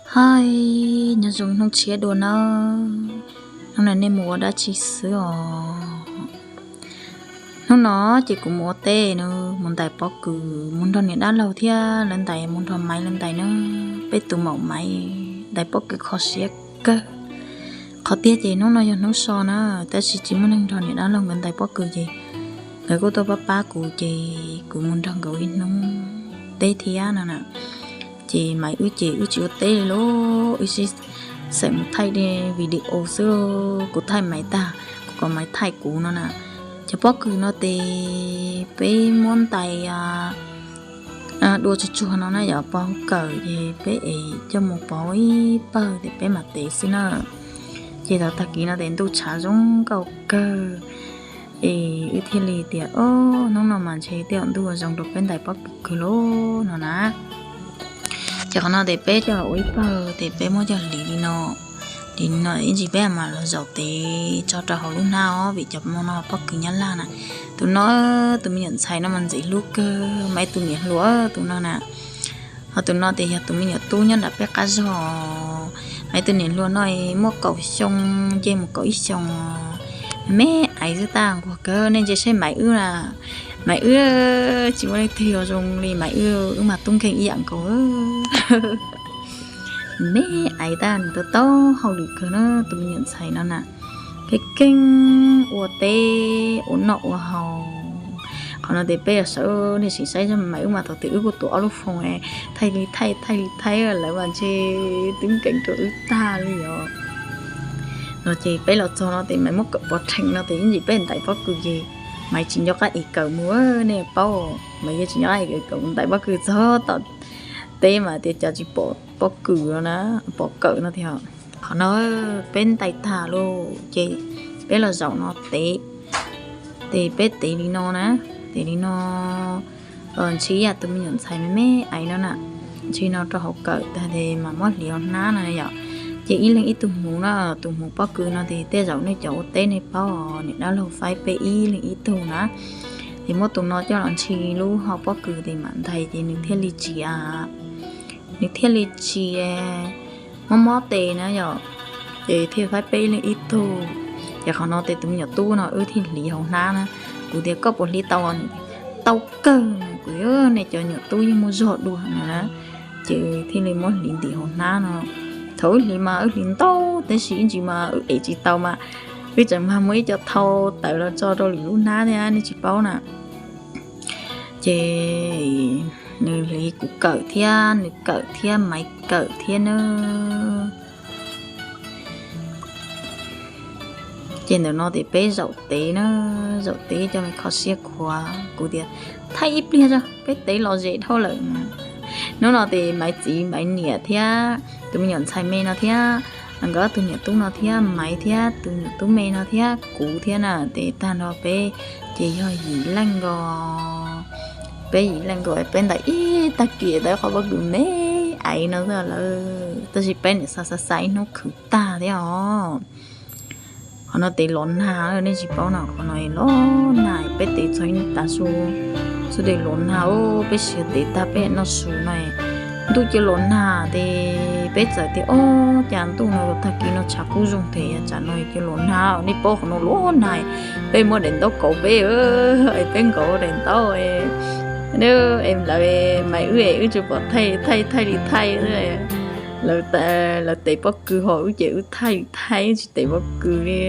Hais, nyob zoo hnub tshiab dua nawb. Hnub no nej mus ua dab tsi xwb os? Hnub no ces kuv mus ua teb no, mus ntais pob kws, mus nrog niam dab laug thiab lawv ntais, mus nrog Maiv lawv ntais na. Peb tus maum Maiv ntais pob kws kho siab kawg. Qhov tiag ces hnub no yog hnub so na, tab sis tsis muaj neeg nrog niam dab laug nkawd ntais pob kws ces nkawd kuj tuaj pab pab kuv ces kuv mus nrog nkawd ib hnub teb thiab no na. Ces Maiv wb ces wb tsis ua teb li lauj, wb sib xeem mus thaij video xwb. Kuv thaij Maiv tag, kuv kom Maiv thaij kuv no na. Cov pob kws no ces peb muab ntais dua tsuag tsuag no na, yog pov kawm ces peb es coj mus pov ib pawg ces peb mam tev xwb na. Ces thaum tag kis no ces ntuj tshav zoo nkauj kawg, es wb thiaj li tias, o, hnub no mas ntshe tej zaum ntuj zoo rau peb ntais pob kws kawg lauj no na. Ces qhov no ces peb coj los ua ib pawg ces peb muab coj hliv li no. Hliv li no ib ntsis peb mam los zaum tev tso rau hauv lub hnab os, vim cov mo no pob kws Nyab Laj na. Tus no, tus me nyuam ntxhais no mas ntxim hlub kawg, Maiv tus niam hluas tus no na. Ho tus no ces yog tus me nyuam tub nyob nram peb qab zog. Maiv tus niam hluas no muaj kaum xyoo, nce mus kaum ib xyoos. Me aiv xwb, tab nquag kawg, nej ntsia saib Maiv wb na. Maiv wb tsis muaj leej twg yuav zoo li Maiv wb, wb mas tub nkeeg ib yam nkaus. Me aiv tab nws tau taub hauj lwm kawg na, tus me nyuam ntxhais no na. Keeb keeb ua teb ua noj ua haus. Qhov no ces peb yuav sawv, nej sim saib Maiv wb mas thaum twg wb kuj tuav ob lub foos thaij li thaij, thaij li thaij, lawv mas ntshe tub nkeeg rau wb tag li os. No ces peb los txog no ces Maiv muab kawm pov rhees no ces ib ntsis peb ntais pob kws ces Maiv tsis nco qab es kawm mus, nej paub, Maiv yeej tsis nco qab es kawm mus ntais pob kws txog tom teb mas tias cas tsis pom pob kws no na, pom kawm no tiag. Qhov no peb ntais tag lauj ces peb los zaum no tev, ces peb tev li no na, tev li no. Ntshe yam tus me nyuam ntxhais me me aiv no na, ntshe no rau hauv kawm tag ces mam muab hliv hauv hnab no yom. Ces ib leeg ib tug hmuv no, tus hmuv pob kws no ces tej zaum nej cov ua teb nej paub, niam dab laug faib peb ib leeg ib tug na. Ces muab tus no coj los ntshis lub hau pob kws ces mam ntais ces nws thiaj li tsis, nws thiaj li tsis mob mob tes na yom. Ces thiaj faib peb ib leeg ib tug. Ces qhov no ces tus me nyuam tub no wb thiaj hliv hauv hnab na. Kuv tias koj puas hliv tau? Tau kawg, kuv tias nej cov nyuam tub yeej muaj zog dua no na. Ces thiaj li muab hliv ntim hauv hnab no. Thaum wb hliv mas wb hliv ntau tab sis ib ntsis mas wb ev tsis tau mas wb tseem mag muab ib co thau tawm los tso rau lwm lub hnab thiab, nej tsis paub na. Ces nws hliv, kuv kawm thiab, nws kawm thiab, Maiv kawm thiab na. Ces ntawm no ces peb zaum tev na, zaum tev coj me kho siab khuav, kuv tias thaij ib pliag tso, peb tev los ze dhau lawm. Hnub no ces Maiv txiv Maiv niam thiab tus me nyuam ntxhais me no thiab, nkawd ob tug niam tub no thiab, Maiv thiab tus nyuam tub me no thiab kuv thiab na, ces tag nrho peb ces yog yim leej nkaus. Peb yim leej nkaus peb ntais ib tag kis tau qhov pob kws me aiv no xwb lawm, tab sis peb niam xa xa xa ib hnub khwv tag thiab os. Qhov no tev los nag, nej tsis paub no, qhov no los nag, peb tev txog ib tav su xwb ces los nag, peb siav tev tag peb noj su no ntuj cia los nag ces peb txawm tias, o, cas ntuj no tag kis no tshav kub zoo thiab, tsam no cia los nag, nej paub qhov no los nag, peb muab daim ntaub kauv peb, peb nkaus daim ntaub, es lawv, Maiv wb es wb tsuas pom thaij thaij thaij li thaij, lawv tev pob kws ho wb ces wb thaij li thaij, wb tsis tev pob kws li.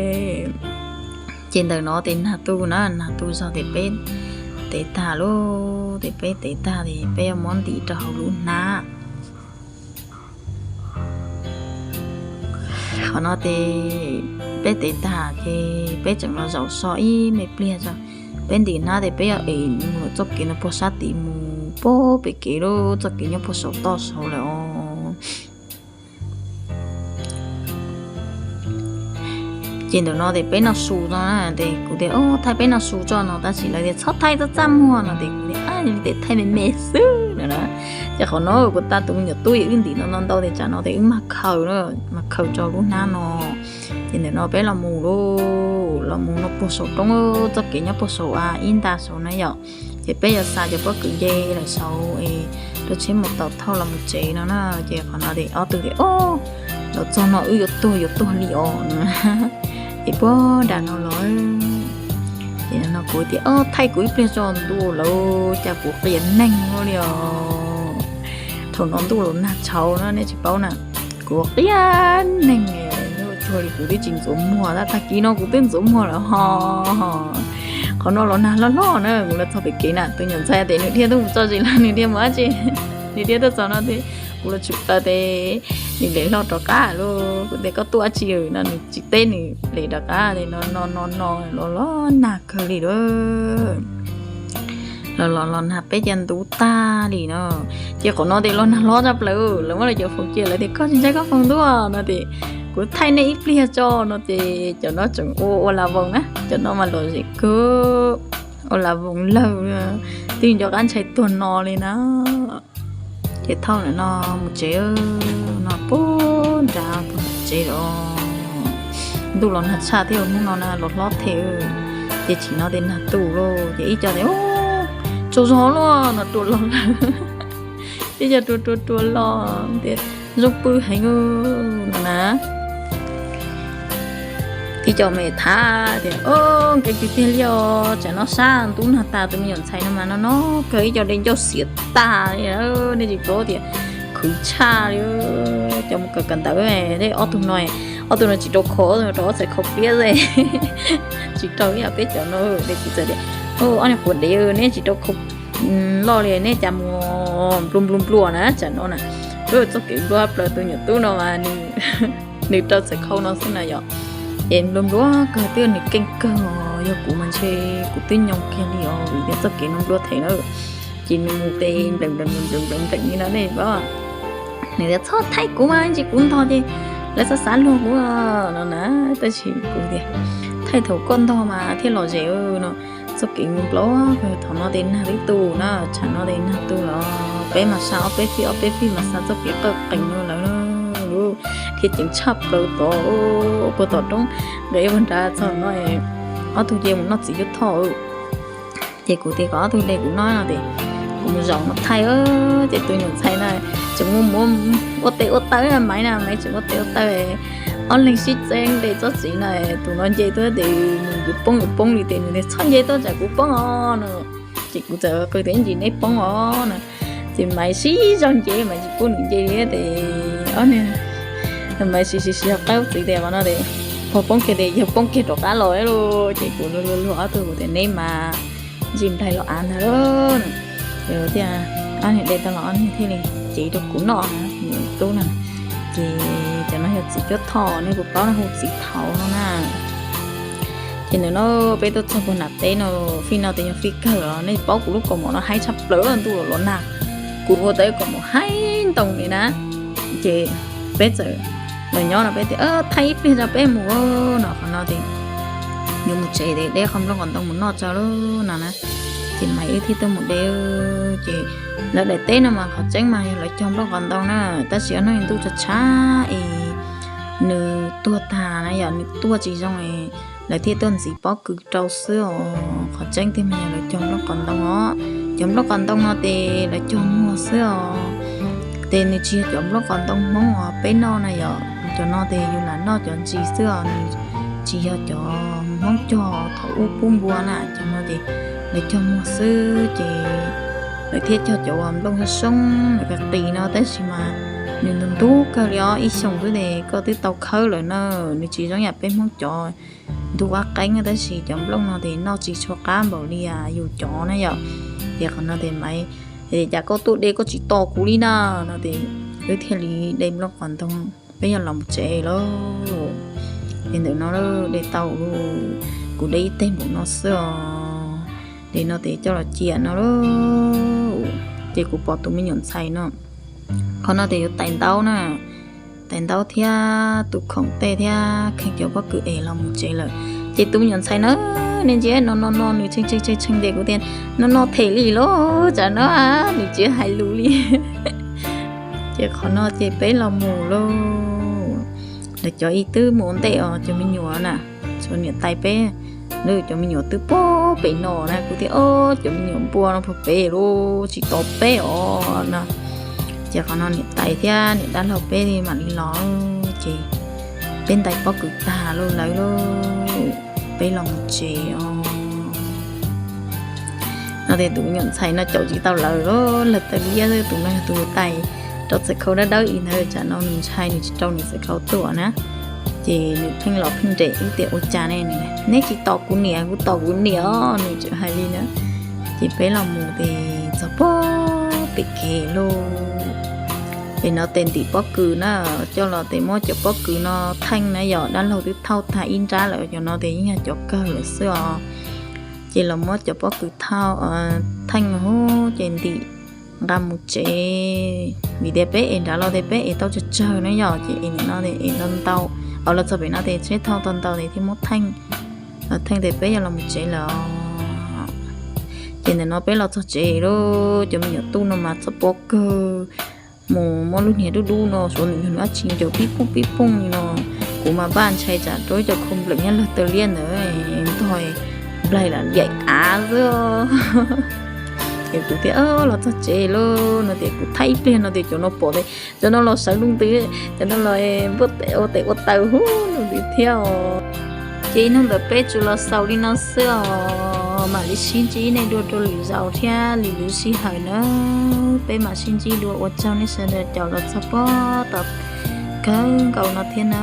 Ces ntawm no ces nag tu na, nag tu zog ces peb tev tag lauj, ces peb tev tag ces peb yuav muab ntim rau hauv lub hnab. Qhov no ces peb tev tag ces peb tseem los zaum so ib me pliag tso. Peb ntim hnab ces peb yuav ev mus txoj kev no puag sab tid mus puag pem kev lub txoj kev nyob puag saum toj saud lawm os. Ces ntawm no ces peb noj su no na, ces kuv tias, o, thaij peb noj su tso no, tab sis lawv tias txhob thaij txaj txaj muag no, ces kuv tias, a, li tes thaij me me xwb no na. Ces qhov no kuv tau tus me nyuam tub es wb ntim no ntau ntau ces tsam no ces wb mag khaws, mag khaws rau lub hnab no. Ces ntawm no peb los mus lauj, los mus no puag saum roob, txoj kev nyob puag saum ib nta saud na yom. Ces peb yuav xa cov pob kws nce lawm saud es Ua tsheb mus tau thauj los mus tsev no na. Ces qhov no ces ob tug tias, Ob, los txog no wb yuav tuag yuav tuag li os. Es puag nram no los, ces no kuv tias, Ob, thaij kuv ib pliag tso, ntuj lawm, cas kuv qias neeg ua li os. Thaum no ntuj los nag tshauv no nej tsis paub na, kuv qias neeg, ntuj tsuag li kuv twb tsis ntxuav muag, tab tag kis no kuv twb ntxuav muag lawm ho. Qhov no los nag loj loj na, kuv los txog pem kev na, tus nyuam ntxhais tias nws dhia tuaj mus tso zis los nws dhia mus dab tsi, nws dhia tuaj txog no tias kuv los tshwm plaws tes nws lem hlo rov qab lauj. Kuv tias, Koj tuaj dab tsi? No nws tsis teb, nws lem rov qab tes no no no no los los nag kawg li lauj. Los los los nag peb caug ntub tag li no. Ces qhov no ces los nag hlob tshaj plaws, lawv muab lawv cov foos cia, lawv tias, Koj tsis ntshai koj foos ntuj? No ces kuv thaij nej ib pliag tso no ces cov no tseem ua ua la voos na, cov no mas lom zem kawg, ua la voos lawg, twb nco qab ntshai tuag no li na. Ces thauj lawm no mus tsev no, puag nrad mus tsev os. Ntuj los nag tshaj thiab, hnub no na los hlob thiab. Ces tsim no ces nag tu lauj, ces ib co tias, Tsaug zog lauj, no rua los lawm. Ib co rua rua rua los tias, Zoo pw heev no na. Ib co me tham tias, Nqe tiag tiag li os, tsam no sab ntub nag tas, tus me nyuam ntxhais no mas no no kawg, ib co de ncauj xiav tag li. Nej tsis paub tias khwv tshaj li, cov mus kawm kawm ntawv, ob tug no, ob tug no tsis rau khau, ob tug no rau ob txhais khau pliab xwb, tsis rau ib yam peb cov no. Ces kuv txawm tias, Ob niag quav dev, neb tsis rau khau loj li, neb cas mus nplua nplua nplua na tsam no na. Txoj kev nplua plaws, tus nyuam tub no mas nws rau txhais khau no xwb na yom. Ces nplua nplua kawg, twb yog nws keej kawg, yog kuv mas ntshe kuv twb nyoo kiag li os, vim tias txoj kev no nplua them na. Ces nws mus tes npleem npleem npleem npleem npleem li no nej paub. Nws tias, Txhob thaij kuv mas, ntsis kuv ntog ces lawv xav xav luag kuv no na. Tab sis kuv tias, Thaij thaum koj ntog mas thiaj lom zem no. Txoj kev nplua kawg, thaum no ces nag twb tu na, tsam no ces nag tu los peb mas xa ob peb fij, ob peb fij mas xa txoj kev qawj qees no lawm, thiaj ceev tshaj plaws tod, puag tom roob nqes puag nrad txog no. Ob tug ces mus noj txiv cuab thoj. Ces kuv tias kom ob tug de kuv noj no ces kuv mus zaum mus thaij, ces tus nyuam ntxhais na tseem mus ua tes ua taw, Maiv na, Maiv tseem ua tes ua taw. Ob leeg sib txeeb de txoj txiv na, tus no nce tuaj ces nws yuav poob yuav poob li ces nws tias, Txhob nce tuaj tsam kuv poob os no. Ces kuv txawm qw tias, Ntsis neb poob os no. Ces Maiv sib zog nce, Maiv tsis pub nws nce li ces ob niag Maiv siv siv siv qaib ub txiv tes qhov no ces pog poob kiag ces yawg poob kiag rov qab los lauj. Ces kuv luag luag luag ob tug, kuv tias, Neb mas ntsis nplaig los av ntag lauj. Ces tias ob niag de tau los ob niag thiaj li cev rau kuv noj na, tub na. Ces cov no yog txiv cuab thoj, nej puas paub no hu txiv thaum no na. Ces ntawm no peb tuaj txog puag nram teb no, fij no ces yog fij kawg los nej paub kuv lub kaus mom no haib tshaj plaws, ntuj los los nag, kuv ua tau kaus mom haib ntoo li na. Ces peb txawm los nyob no peb tias, Thaij ib pliag tso peb mus no, qhov no ces yuav mus tsev ces de qho nplooj qos ntoo mus noj tso lauj no na. Ces Maiv wb thiaj tuaj mus de. Ces lawv daim teb no mas qhov tseeb mas yog lawv cog nplooj qos ntoo na, tab sis ob hnub ntuj tshav tshav es nws tuag tag na yom, nws tuag tsis zoo es lawv thiaj tuaj ntxiv pob kws rau xwb os. Qhov tseeb tiag mas yog lawv cog nplooj qos ntoo os. Cov nplooj qos ntoo no ces lawv cog muag xwb os. Ces nws tsis yog cov nplooj qos ntoo Hmoob uas peb noj na yom, cov no ces yus lam noj cov ntsis xwb os, nws tsis yog cov Hmoob cog thaum ub pub npua na. Cov no ces lawv cog muag xwb ces lawv thiaj cog cov uas nplooj soob soob qis qis no, tab sis mas nws ntug ntug kawg li os, ib xyoos xwb ces koj twb tau khawb lawm na. Nws tsis zoo yam peb Hmoob cov ntug qab qeeb, tab sis cov nplooj no ces noj tsis tshua qab npaum li yus cov na yom. Ces qhov no ces Maiv, Cas koj tuaj de koj tsis tos kuv li na no ces wb thiaj li de nplooj qos ntoo, peb yog los mus tsev lauj. Ces ntawm no de tau, kuv de ib teg npaum no xwb os. Ces no ces coj los cia no lauj. Ces kuv pom tus me nyuam ntxhais no, qhov no ces yuav tais ntaub na, tais ntaub thiab tu khoom tej thiab kheej cov pob kws es los mus tsev lawm. Ces tus me nyuam ntxhais na, nws ntsia no no no nws tshee tshee tshee tshee ces kuv tias, No no them li lauj, tsam no nws tsis hais lus li. Ces qhov no ces peb los mus lauj. Lawv cov ib twb mus ua ntej os, cov me nyuam na, tshuav niam tais peb, lawv cov me nyuam twb puag pem no na. Kuv tias, Ob, cov me nyuam npua no puag pem lauj, tsis tos peb os no. Ces qhov no niam tais thiab niam dab laug peb mam li los, ces peb ntais pob kws tag lawm lauj, peb los mus tsev os. No tias tus nyuam ntxhais no caum tsis tau lawv, lawv taw liab xwb. Tus no yog tus tais rau txawm khau dawb dawb ib ntawd, tsam no nws ntshai nws tsis rau nws txawm khau tuaj na. Ces nws pheej los pheej nres wb tias ua cas ne, neb tsis tos kuv niam, kuv tos kuv niam os, nws tseem hais li na. Ces peb los mus ces txog pem kev lauj. Ces no tes ntim pob kws na, coj los tes muab cov pob kws no theej na, yog dab laug twb thauj tag ib nrab lawm, cov no tes yeej yog cov kawg lawm xwb os. Ces los muab cov pob kws thauj, theej hub ces ntim nqa mus tsev. Vim tias peb es nrad los tes peb es tau tsawg tsawg na yom, ces es nim no es ntau ntau. Au, los txog pem no tes tsheb thauj tau ntau tes thiaj muab theej, theej tes peb yuav los mus tsev lawm. Ces ntawm no peb los txog tsev lauj, cov me nyuam tub no mas txom pob kawg, mus muab lub hniav dub dub no suav nws yog nws dab tsi ncaws pib pooj pib pooj li no. Kuv mas npaj ntshai tsam rau ib co khau npleem nyob lawg taw liab ntawd ntog nplaig lam yaim av xwb. Ces kuv tias los txog tsev lauj no tias kuv thaij ib pliag no tias cov no pom tias cov no los sawv lub ntws, cov no los ua tes ua taw hub lub ntws thiab os. Ces ib hnub ntawd peb tsuas los xaus li no xwb os, mam li sib ntsib nej dua rau lwm zaus thiab lwm lub sij hawm na. Peb mam sib ntsib dua, ua tsaug nej sawv daws caum los txog pob tom kawg nkaus no thiab na.